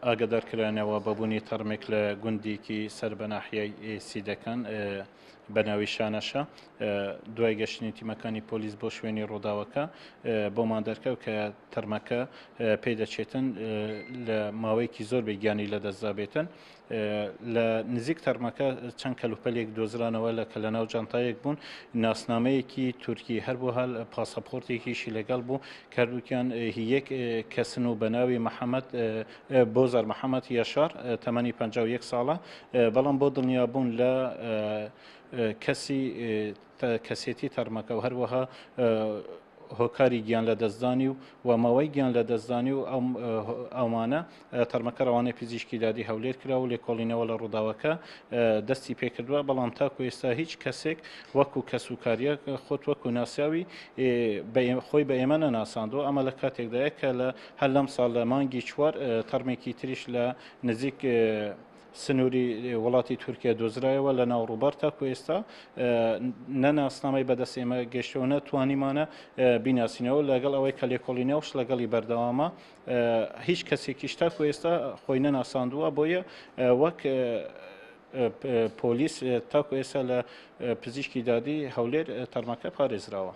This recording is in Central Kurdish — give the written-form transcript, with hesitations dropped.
ئاگادارکرانەوە بە بوونی تەرمێک لە گوندێکی سەر بە ناحیەی سیدەکان بە ناوی شانەشە. دوای گەشتنی تیمەکانی پۆلیس بۆ شوێنی ڕووداوەکە بۆمان دەرکەوت کە تەرمەکە پێدەچێتن لە ماوەیەکی زۆر بێ گیانی لەدەستدا بێتن. لە نزیک تەرمەکە چەند کەلوپەلێک دۆزرانەوە لە کە لەناو جانتایەک بوون، ناسنامەیەکی تورکی هەروەها پاسەپۆرتێکیشی لەگەڵ بوو کە هەردووکیان هی یەک کەسن و بە ناوی محەممەد بۆزار محەممەد یەشار تەمەنی 51 ساڵە، بەڵام بۆ دڵنیابوون لە کەسی کەسێتی تەرمەکە و هەروەها هۆکاری گیان لەدەستدانی و و ماوەی گیان لەدەستدانی و ئەوانە تەرمەکە ڕەوانەی پزیشکی دادی هەولێر کرا و لێکۆڵینەوە لە ڕووداوەکە دەستی پێکردووە، بەڵام تاکو ئێستا هیچ کەسێک وەکو کەسوکاریە خۆت وەکو ناسیاوی خۆی بە ئێمە نەناساندووە. ئەمە لە کاتێکدایە کە لە هەر لەم ساڵ لە مانگی چوار تەرمێکی تریش لە نزیک سنووری وڵاتی تورکیا دۆزرایەوە لە ناو ڕووبار، تاکو ئێستا نە ناسنامەی بەدەست ئێمە گەشتەوە نە توانیمانە بیناسینەوە، لەگەڵ ئەوەی کە لێکۆڵینەوەش لەگەڵی بەردەوامە هیچ کەسێکیش تاکو ئێستا خۆی نەناساندووە، بۆیە وەک پۆلیس تاکو ئێستا لە پزیشکی دادی هەولێر تەرمەکە پارێزراوە.